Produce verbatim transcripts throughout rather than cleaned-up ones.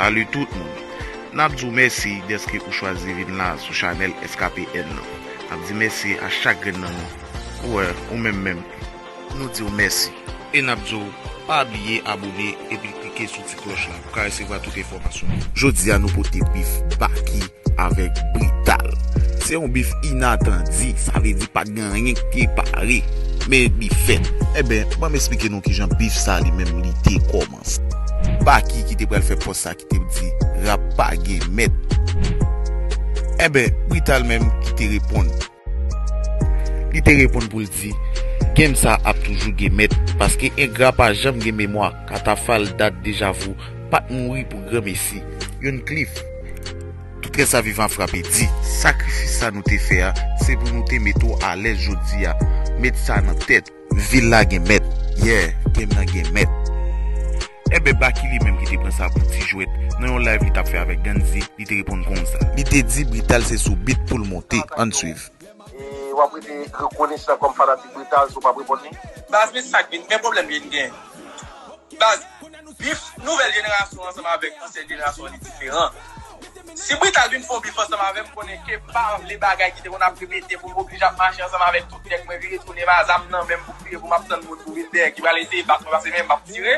Salut tout moun. N ap di w mèsi dèske ou chwazi vin la sou chanèl S K P N nan. N ap di mèsi a chak grenn nan nou. Ou wè, ou menm menm. Nou di w mèsi. E n ap di w pa bliye abòne epi klike sou ti klòch la pou w ka resevwa tout enfòmasyon. Jodi a nou pote bif Baky avèk Brital. Se yon bif inatandi, sa vle di pa t gen anyen ki te pare, men bif fèt. Enben, ban m esplike nou kijan bif sa li menm li te kòmanse. Baky ki te pral fè pòs sa ki te di rap pa gen mèt. Enben, Brital menm ki te reponn. Li te reponn pou l di, game sa ap toujou gen mèt, paske engra pa janm gen memwa, katafal dat deja vou, pa t mouri pou granmesi. Youn Cliff. Tout rès sa vivan ap frape di. Sakrifis sa nou te fè a, se pou nou te mete w alèz jodi a. Met sa nan tèt. Vil la gen mèt. Yeah, game nan gen mèt. Enben, Baky li menm ki te pran sa pou ti jwèt, nan yon live li t ap fè avèk Gandhi, li te reponn konsa. Li te di Brital se sou beat pou l monte. Ann swiv. E w ap rete rekonesan kòm fanatik Brital si w p ap reponn li? Baz, men sa k vin, men pwoblèm vin gen. Baz, bif nouvèl jenerasyon ansanm avèk ansyen jenerasyon an li diferan. Si Brital vin fè yon bif ansanm avè m, konnen ke m pa vle bagay ki te konn ap repete pou m oblije ap mache ansanm avèk tout nèg mwen vire tounen ba zam nan men m pou m vire pou m ap tann moun pou vin dèyè ki pral eseye bat mwen paske menm m ap tire.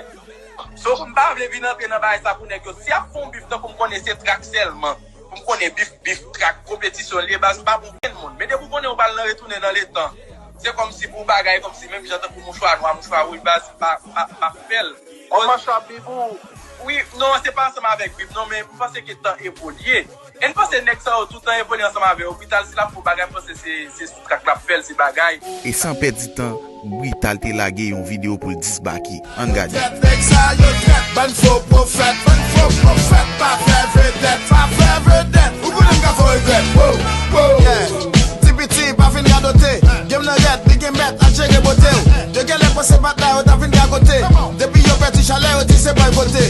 So, m pa vle vin antre nan bagay sa pou nèg yo. Si y ap fè yon bif tankou m konnen se trak sèlman, pou m konnen bif, bif, trak, konpetisyon li ye, baz, m pa bon okenn moun. Men depi w konnen w pral nan retounen nan letan, se kòmsi pou bagay kòmsi menm jan tankou mouchwa nwa, mouchwa wouj, baz, m pa, m pa, m pa fè l. Kòman sa, Bibou? Wi, non, se pa ansanm avèk bif, non, men m panse ke tan evolye. E n panse nèg sa yo toutan evolye ansanm avè yo. Brital, si l ap fè yon bagay, m panse se, se sou trak l ap fè l, se bagay. E san pèdi tan, Brital te lage yon videyo pou l dis Baky. Ann gade. Trèt, nèg sa yo trèt, bann fo pwofèt, bann fo pwofèt, pa fè vedèt, pa fè vedèt. Ou konnen m ka fè w regrèt. Wo, wo. Yeah. Ti piti, pa fin radote. Game nan rèd, li gen mèt, al jere bote w. Yo genlè panse batay yo ta vin gagote. Depi yo pèdi chalè, yo di se bòykote.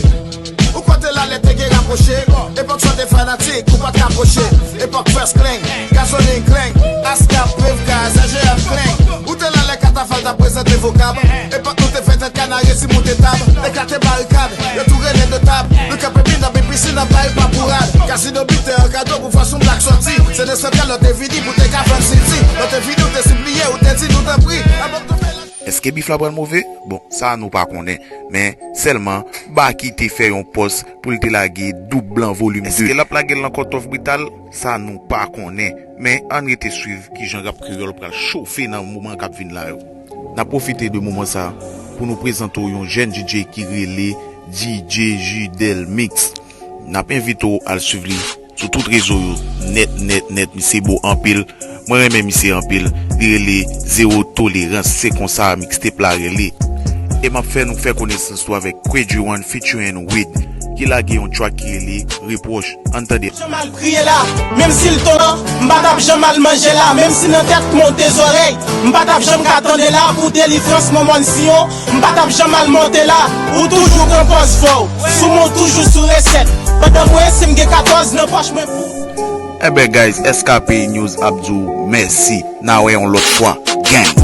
Ou kote la lè te gen rapwoche. Epòk sa w te fanatik, ou pa t ka pwoche. Epòk first clang, gasolin clang, askap, pevka, Z G M clang. Ou te la lè katafal t ap prezante vokab. Epòk nou te fè tèt kanari si moute tab. Eklate barikad, yo tou rele de tab. Nou kanpe bin nan pisin ap bay pa bourad. Kazino bitè an kado pou fè yon blak sòti. Se nesòt lè w te vini pou te ka vann siti. Lè w te vini ou te sipliye, ou te di nou tanpri. Albòm tou fè la. Èske bif la pral move? Bon, sa nou pa konnen. Men, sèlman, Baky te fè yon pòs pou l te lage Doub Blan volim de. Èske l ap lage l nan kòtòf Brital? Sa nou pa konnen. Men, ann rete swiv kijan rap kreyòl pral chofe nan moman k ap vin la yo. N ap pwofite de moman sa pou nou prezante w yon jèn D J ki rele D J Judel Mix. N ap envite w al swiv li sou tout rezo yo nèt, nèt, nèt. Misye bo anpil. Mwen renmen misye anpil. Li rele Zewo Tolerans. Se konsa mixtape la rele. E m ap fè nou fè konesans tou avèk Credriwan featuring Wid, ki lage yon track ki rele Repwòch. Ann tande. Janm al kriye la, menm si l tonbe, m pa t ap janm al manje la, menm si nan tèt monte zòrèy, m pa t ap janm ka tande la pou delivrans Mòmòn Siyon. M pa t ap janm al monte la, ou toujou pran pòz fò w. Sou mwen w toujou sou resèt. Pandan mwen, si m gen katòz nan pòch mwen pou. Enben, guys, S K P News ap di w mèsi. N a wè yon lòt fwa. Gang!